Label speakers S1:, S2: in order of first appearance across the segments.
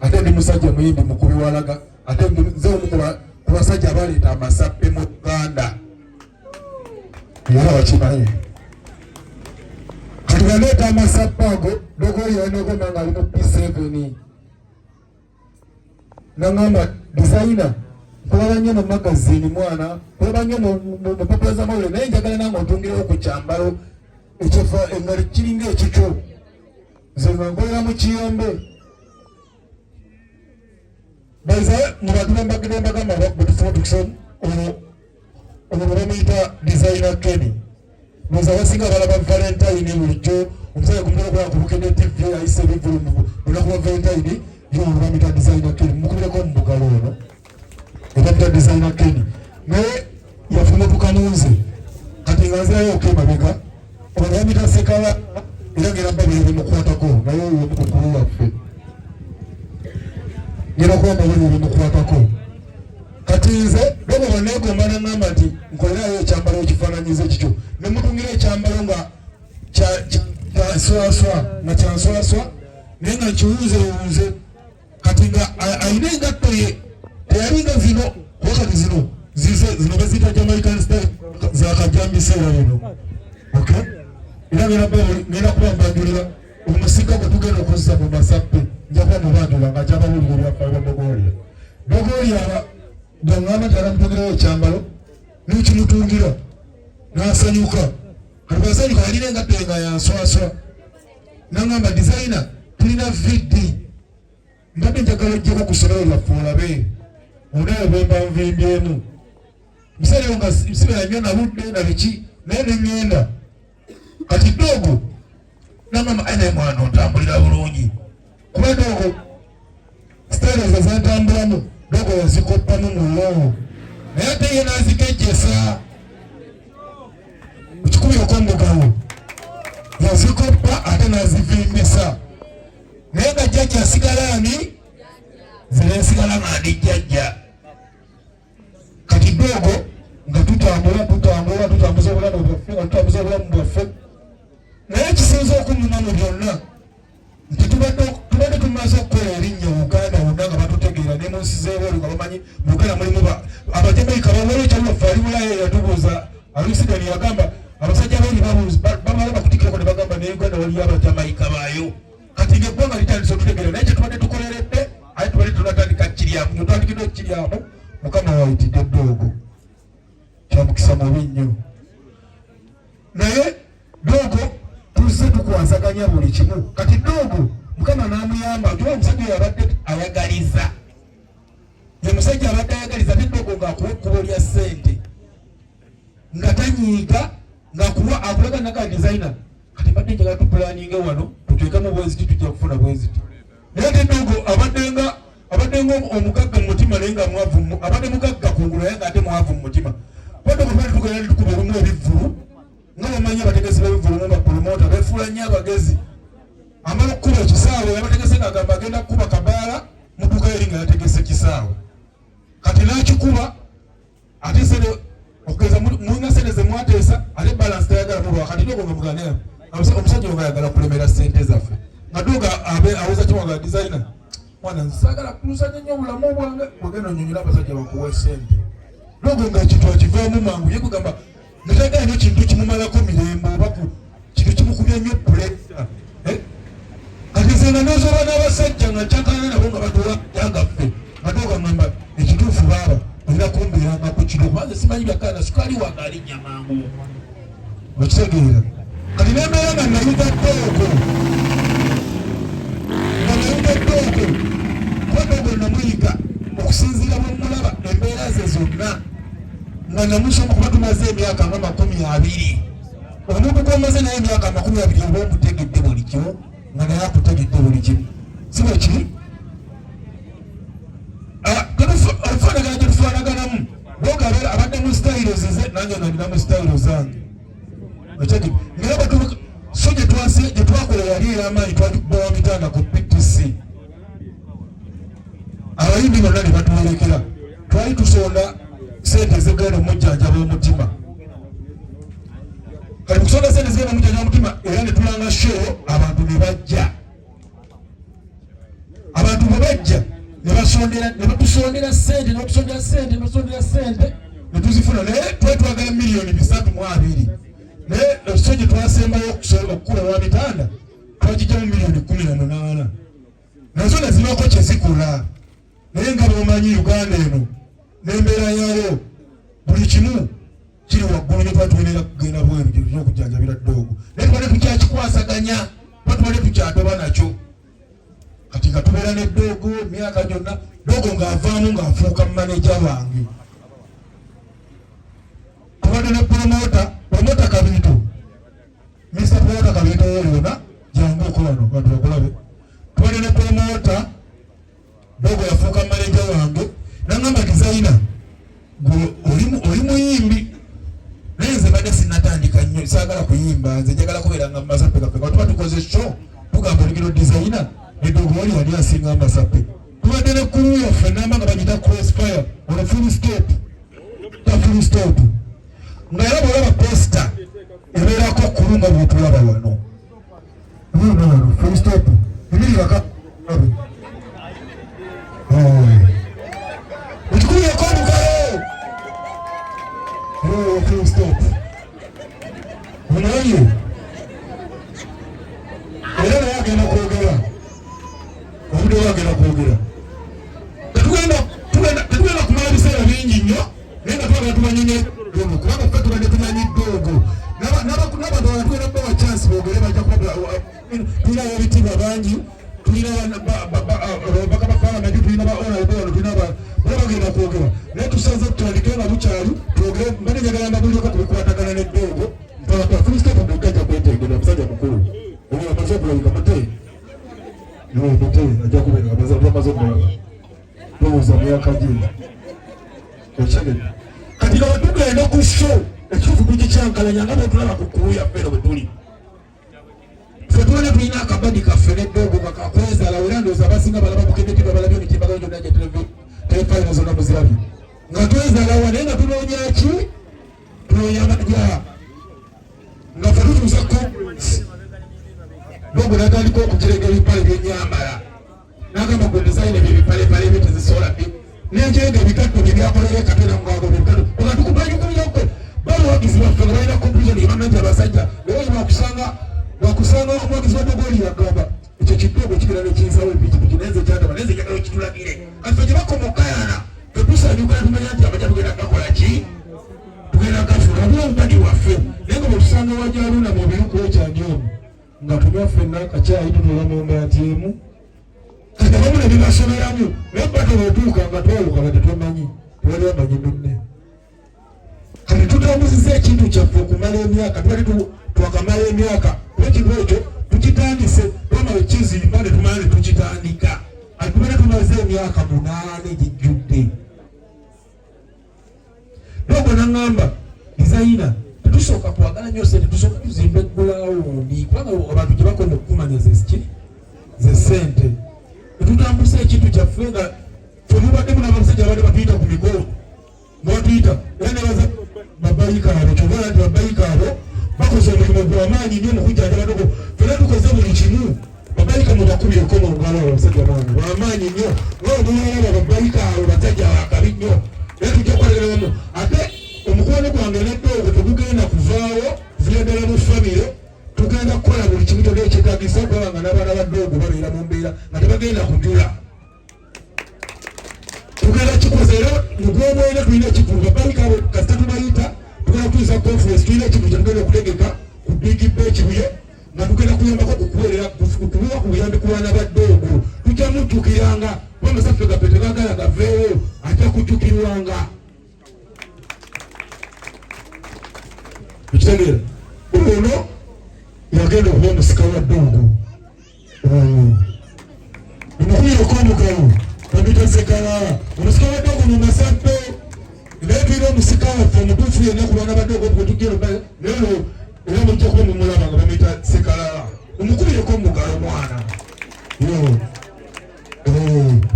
S1: Ate ndi musajja muyimbi, mukubi walaga, ate nze omu ku basajja abaleeta amasappe mu Uganda, era bakimanyi. Kati baleeta amasappe ago. Dogooli yalinagomba nga ali mu P7, nangamba, "Designer, nkulaba nnyo mu magazini, mwana, kulaba nnyo mu mpapula z'amawulire, naye njagala nange ontungirewo ku kyambalo ekyefa nga kiringa ekikyo." Nze nga nkolera mu Kiyombe. Baza mu bantu bembagamba bwetufuba ono bamuyita Designer Kenny. Muza abasinga balaba Valentine bulijjo, omusajja kumutera okulaba ku Bukedde TV, ayise ebivulu mu lunaku lwa Valentine. Yo bamuyita Designer Kenny, mukubireko mu bugalo. Ono ebamuyita Designer Kenny, naye yafumutuka nunze. Kati nga nzirayo okemabega, ono bamuyita Sekala, era ngera babiri bimukwatako, naye oyo mukukulu waffe, ngera kuba mabiri bimukwatako. Kati nze dogo baneegomba, naŋŋamba nti nkolerayo ekyambalo ekifaananyiza ekikyo, ne mutungira ekyambalo nga kyanswaswa, nga kyanswaswa, naye nga nkiwunzewunze. Kati nga ayina engatto ye, teyalinga zino, kuba kati zino zize, zino baziyita Jamaican style, zakajja mu biseera bino. Okay, era ngenda kuba mbanjulira omusinga gwe tugenda okuzza mu masappe. Nja kuba mubanjula nga nkyabawulira ebyafaayo bya Dogoolya. Dogoolya aba bwaŋŋamba nti alamutungirawo ekyambalo, nekimutungira n'asanyuka. Kati bwasanyuka, yalina engatto ye nga yanswaswa, naŋŋamba, "Designer, tulina VD, mbadde njagala ojjeko ku ssomero lyaffe olabe onaye bwemba nvimbyemu." Biseera ebyo nga sibeera nnyo na budde na biki, naye neŋŋenda. Kati doogo nagamba, "Ayi, naye mwana ontambulira bulungi," kuba doogo sitayiro ze zentambulamu, doogo yazikoppamu muno, naye ate ye n'azikejjesa ekikubireko omugabo. Yazikoppa ate n'azivimbisa, naye nga jjajja asigala ani, nze nensigala nga ndi jjajja. Kati doogo nga tutambula, tutambula, tutambuza obulamu bwaffe, nga tutambuza obulamu bwaffe, naye ekisinza okunnuma mu byonna nti tubadde tumaze okukola erinnya Uganda wonna, nga batutegeera ne mu nsi z'ebweru, nga bamanyi mu Uganda mulimu Abajamaika. Bawaliwo ekyalwaffe ali Bulaaya yatubuuza alusidani, yagamba abasajja beri bamala bakutikirako ne bagamba ne Uganda waliyo Abajamaika baayo. Kati nga eggwanga litandise otutegeera, naye kyetubadde tukoleredde, aye tubadde tunatandika kiryamu, netwandikidde okukiryamu. Mukama wayitidde doogo, kyamukisa mubi nnyo, naye doogo tuzze tukwasaganya buli kimu. Kati doogo Mukama n'amuyamba, oba omusajja oyo abadde ayagaliza, ye musajja abadde ayagaliza, ate doogo ng'akuwa ekkubo lya ssente, nga tanyiiga, ng'akuwa, akulaga naga, "Designer, kati mbadde njagala tupulaninge wano, tuteekemu bweziti, tujja kufuna bweziti." Naye ate doogo abadde nga omugagga mu mutima, naye nga mwavu abadde mugagga kungulu, naye nga ate mwavu mu mutima. Kuba doogo twali tugenda ne tukuba olumu ebivvulu, nga bamanyi abategesi b'ebivvulu mu bapromota beefuula nnyo abagezi. Amala okukuba ekisaawe, yabategese ng'agamba agenda kukuba kabaala, mutuuka eri nga yategese kisaawe. Kati n'akikuba, ate sente okugeza mulina sente zemwateesa, ate balance tayagala mubawa. Kati dogo nga mugane omusajja nga ayagala kulemera sente zaffe, nga dogo abe aweza kimwaga, "Designer, mwana, nsaagala kulusanya nnyo obulamu bwange, bwegenda onyonyola abasajja bakuwa sente." Dogo nga ekintu akivaamu mangu, ye kugamba nga tayagala nnyo kintu kimumalako mirembe oba ku kintu kimukubya nnyo pressure. Kati nze nga nozoba n'abasajja nga nkyakana nabo nga batuwa yagaffe, nga dogo ngamba, "Ekituufu baaba olina kumbeeranga ku kiro, kubanga simanyi byakana sukaali wange alinnya mangu." Okitegeera? Kati nembeera nga nayiga doogo, nga nayiga doogo, kuba doogo namuyiga okusinziira bwe mulaba embeera ze zonna, nga namusoma, kuba tumaze emyaka nga 20. Omuntu gwomaze naye emyaka 20 oba omutegedde buli kimu, nga naye akutegedde buli kimu, si bwe kiri? Okufaanagana gye tufaanaganamu, dogo abadde mu sitayiro zize, nange nga nina mu sitayiro zange. Okyegedde? Naye so gye twakola yali ey'amaanyi, twagikubawa mitanda ku PTC, abayimbi bonna ne batuwerekera. Twali tusonda sente ezigenda omujjanjaba omutima. Kati mukusonda sente zigenda omujjanjaba omutima, era ne tulanga show, abantu ne bajja. Abantu bwe bajja Batusondera ne batusondera ssente, ne batusondera ssente, ne batusondera ssente ne tuzifuna, naye twali twagala 320 miliyoni, naye ekyo gye twasembayo okukula wa bitanda twagijjamu 18 miliyoni, nazo ne zibaako kye zikola. Naye nga bwomanyi Uganda eno n'embeera yaayo, buli kimu kiri waggulu. Ne tuba tuwerera kugenda bweru gyetulina okujjanjabira ddoogo, naye tubadde tukyakikwasaganya, tuba tubadde tukyatoba nakyo. Kati nga tubeera ne ddoogo emyaka gyonna, ddoogo ng'avaamu ng'afuuka maneja wange. Tubadde ne promoter, Promoter Kabiito, Mr Promoter Kabiito wolyona, jangu wano bantu bakulabe. Tubadde ne promoter, dogo yafuuka maneja wange, nangamba, "Designer, gwe oli muyimbi, naye nze badde sinatandika nnyo, saagala kuyimba, nze njagala kubeera nga mumasape gaffe nga tuba tukoze show tugamba oligiro Designer ne dogo wali yali asinga amasape." Tubadde ne crew yaffe namba nga bagita Crossfire, ono Full Stop ta Full Stop, nga era bwolaba poster ebeerako crew nga bwotulaba wano. Wano wano Full Stop emirikaka ekikubireko omugalo. Full Stop onaye era naye agenda kwogera, obudde bwe agenda kwogera. Tetugenda kumala biseera bingi nnyo, naye nga twagala tumanyinye dogo, kubanga ffe tubadde tumanyi dogo. N'abantu abalala tugenda kubawa chance boogere, bajja kuba tulina ab'ebitiibwa bangi, tulina ababaka ba palamenti, tulina ba honorable wano, tulina bona bagenda kwogera, naye tusaze tutandike nga bukyali twogere. Mbadde njagala mbabuulireko ku bikwatagana n'eddogo mpaka Full Stop mugga ajja kwetegerera, omusajja mukulu oyo amaze okulabika mate mate ajja kubeera amaze okulaba lowooza myaka gye okyegedde. Kati nga bwe tugenda ku show, ekituufu tugikyankalanya nga bwetulaba ku crew yaffe eno bwe tuli ffe tubona tulina akabadi kaffe n'eddogo nga kakwezala, era ndowooza abasinga balaba Bukedde TV, balabye emitimbagano gyonna gya telefayina zonna muzirabye nga twezalawa, naye nga tunoonya ki? Tunoonya amajja nga ffe tutuusa conference. Dogo natandika okugirega ebipale byenyambala, nagamba, "Gwe Designer, ebyo ebipalepale ebyo tezisobola bi nenjenga ebigatto bye byakolera ekatera mugago bigatto oga tukubanyukumyoko." Bawagizi baffe nga balina competition ebamanyi abasajja, naye bakusanga bakusanga omuwagizi wa Dogoli yagamba, "Ekyo kidogo kigenda nekinsawo epikipiki, naye nze kyataba, naye nze njagala okitulagire." Kati ffe gye bakomokayana fetusanyuka, tumanya nti amajja tugenda gakola ki, tugenda gafuna oba omubadi waffe. Naye nga bwetusanga wajaluna mu biruku ekyani omu nga tunywa ffenna akacyayi, tutuula mu mbaati emu. Kati abamu ne bibasomeramu, naye bato bwetuuka nga twawukana, tetwemanyi, tewali amanyi munne. Kati tutambuziza ekintu kyaffe okumala emyaka, tubali twakamala emyaka, kuba ekintu ekyo tukitandise, twamala okukizimba ne tumala ne tukitandika. Ati tubeera tumaze emyaka 8 gijjudde. Dogo naŋŋamba, "Designer, tetusooka kwagala nnyo sente, tusooka tuzimba eggulawundi, kubanga abantu gye bakoma okukumanya zeki ze sente." Netutambuza ekintu kyaffe nga femubaddemu n'abasajja abadde batuyita ku mikolo nga batuyita, era nebaza babayika abo, kyova nti babayika abo bakoze omulimu gwamaanyi nnyo mu kujjanjaba dogo. Fena tukoze buli kimu, babayika mubakubyeko mu ngalo, abasajja bange bamaanyi nnyo nga omulala, babayika abo basajja bakabi nnyo, era tujja kukolera wamu. Ate omukwano gwange nedoogo tegugenda kuvaawo, kuviira ddala mu famire. Tugenda kukola buli kimu kyonna ekyetagisa okulaba nga n'abaana ba doogo babeera mu mbeera nga tebagenda kujula. Tugenda kikoze era mugwomwena tulina ekivulu, babayika abo kasita tubayita tugenda kuyisa conference, tulina ekintu kyetugenda okutegeka ku Big Beach Buye, nga tugenda kuyambako kukuwerera kubuwa ku buyambi ku baana ba doogo. Tujja mujjukiranga kuba amasaffe gaffe tebagala gaveewo, ajja kujjukirwanga. Ekitegeera ono yagenda okuba omusika wa ddungu oyo omukubireko omugalo bamuyita Sekalala, omusika wa ddungu mu Masabbe. Naye tulina omusika waffe omutuufu yenna ku baana ba ddungu bwetujja, naye era mujja kuba mumulaba nga bamuyita Sekalala. Omukubireko omugalo mwana yo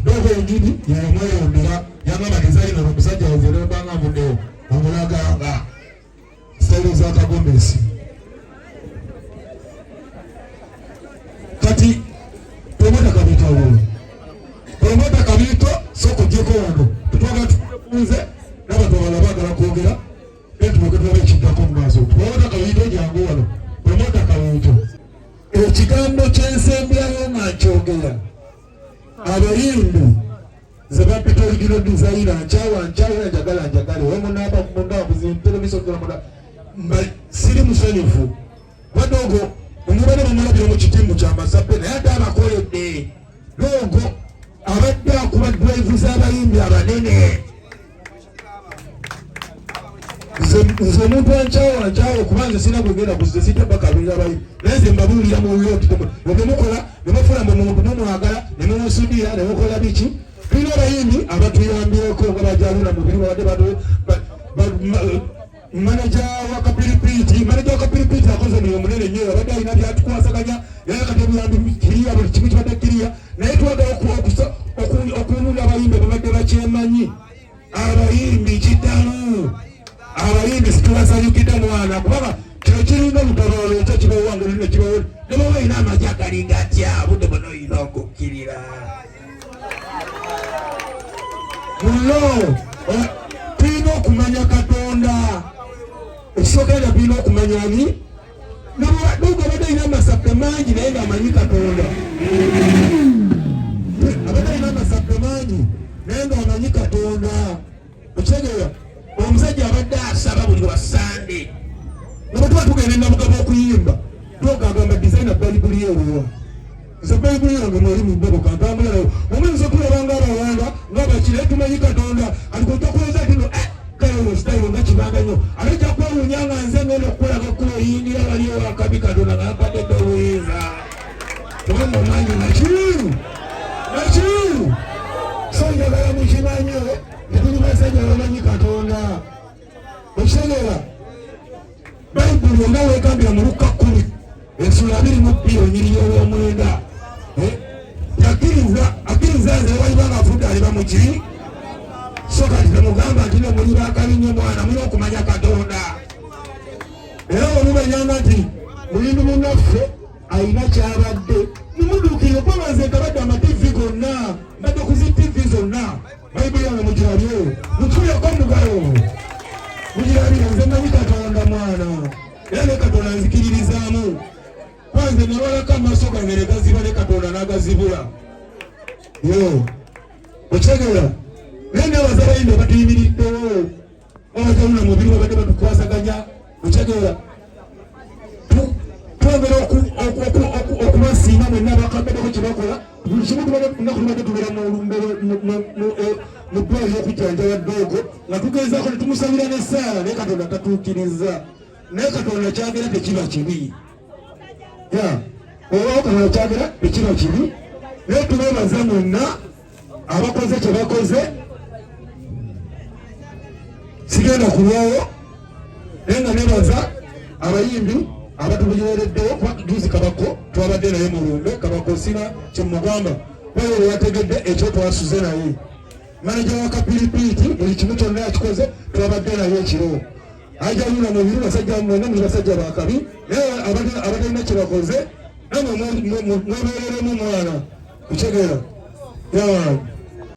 S1: dogo yenyini yamweyondera, yagamba, "Designer, omusajja wanze nembanga nvuddewo omulaganga sitayiro z'akagomesi." Kati Promoter Kabiito awo, Promoter Kabiito ebintu. Ekigambo kyensembyayo nga nkyogera, abayimbi ze bampita original designer, nkyawa nkyawa, njagala njagale, omunaba munda buzinteremisogera siri musanyufu. Badogo omubadde bamulabira mu kitimbu kyamasape, naye ate abakoledde dogo abadde akuba drive z'abayimbi abanene. Nze omuntu ankyawa nkyawa, kuba nze sirina bwegenda kuze sijja bakalulira bayi, naye nze mbabuulira mu loti ebyemukola ne mufuula mbu muntu mumwagala ne mumusudira ne mukola biki. Tulina abayimbi abatuyambyeko nga bajaluna mubiri babadde batu maneja wa Kapiripiiti. Maneja wa Kapiripiiti akoze omulimu munene nnyo, abadde alina byatukwasaganya, era kati obuyambi kiriya, buli kimu kibadde kiriya, naye twagala okunula abayimbi ababadde bakyemanyi. Abayimbi kiddamu, abayimbi situbasanyukidde mwana, kubanga kino kiringa olutabaalo, ekyo kibawange lulina kibawo nebawa olina amagye agalinga atya, budde bona olina okukkirira muno. Tulina okumanya Katonda ekisooka, nga tulina okumanya ani noga abadde alina amasabbe mangi naye ng'amanyi Katonda, abadde alina amasabbe mangi naye ng'amanyi Katonda. Okitegeera, omusajja abadde asaba buli wa Sande nga bwe tuba tugenda enabugabo okuyimba, twogagamba designer Bayibuli eruwa? Nze Bayibuli yange mweri mu mmotoka, ntambula nayo. Omuyinza okulaba nga abawanga nga baki, naye tumanyi Katonda. Alikuta kulowooza nti no kale olwo sitayiro nga kibanga nnyo, ate ojja kwewuunya nga nze ngenda okukolaga ekkubo oyingira wali owakabi, Katonda nga mpadde dda obuyinza, kuba mumanyi nakiru nakiru. So njagala mukimanye tetuli basajja bamanyi Katonda. Okitegeera, Bayibuli nga wegambira mu Lukka 10 ensula 22 onyiriri olw'omwenda, yakkiriza akkiriza nze waliba nga afudde aliba muki. So kati temugamba nti no muli bakabi nnyo mwana, mulina okumanya Katonda. Era olumanyanga nti muyimbi munnaffe alina kyabadde mumuduukirire, kuba nze nkabadde amativi gonna, mbadde ku zi tivi zonna. Bayibuli yange mugirabye, mutuleko mugalo mugirabye. Nze manyi Katonda mwana, era ne Katonda nzikiririzaamu, kwanze nalwalako amaaso gange ne gaziba, ne Katonda n'agazibula. Yo okitegeera, naye nebaza abayimbi abatuyimiriddewo, abataluna mubiri babadde batukwasaganya. Okitegeera, twongera okubasiima mwenna abakabaddeko kye bakola buli kimu. Tubadde lunaku tubadde tubeera mu ddwaliro okujjanjaba ddoogo, nga tugezaako ne tumusabira n'essaala, naye Katonda tatuukiriza. Naye Katonda kyagera tekiba kibi, oba Katonda kyagera tekiba kibi, naye tubebaza mwenna abakoze kye bakoze. Sigenda kulwawo, naye nga nebaza abayimbi abatubuyereddewo, kuba juzi Kabako twabadde naye mu lumbe. Kabako sina kyemugamba, bayo yategedde ekyo, twasuze naye. Maneja wa Kapiripiiti buli kimu kyonna yakikoze, twabadde naye ekiro. Ajalula mubiri, basajja mwena muli basajja bakabi, naye abatalina kye bakoze namwe mwebereremu mwana. Kutegeera.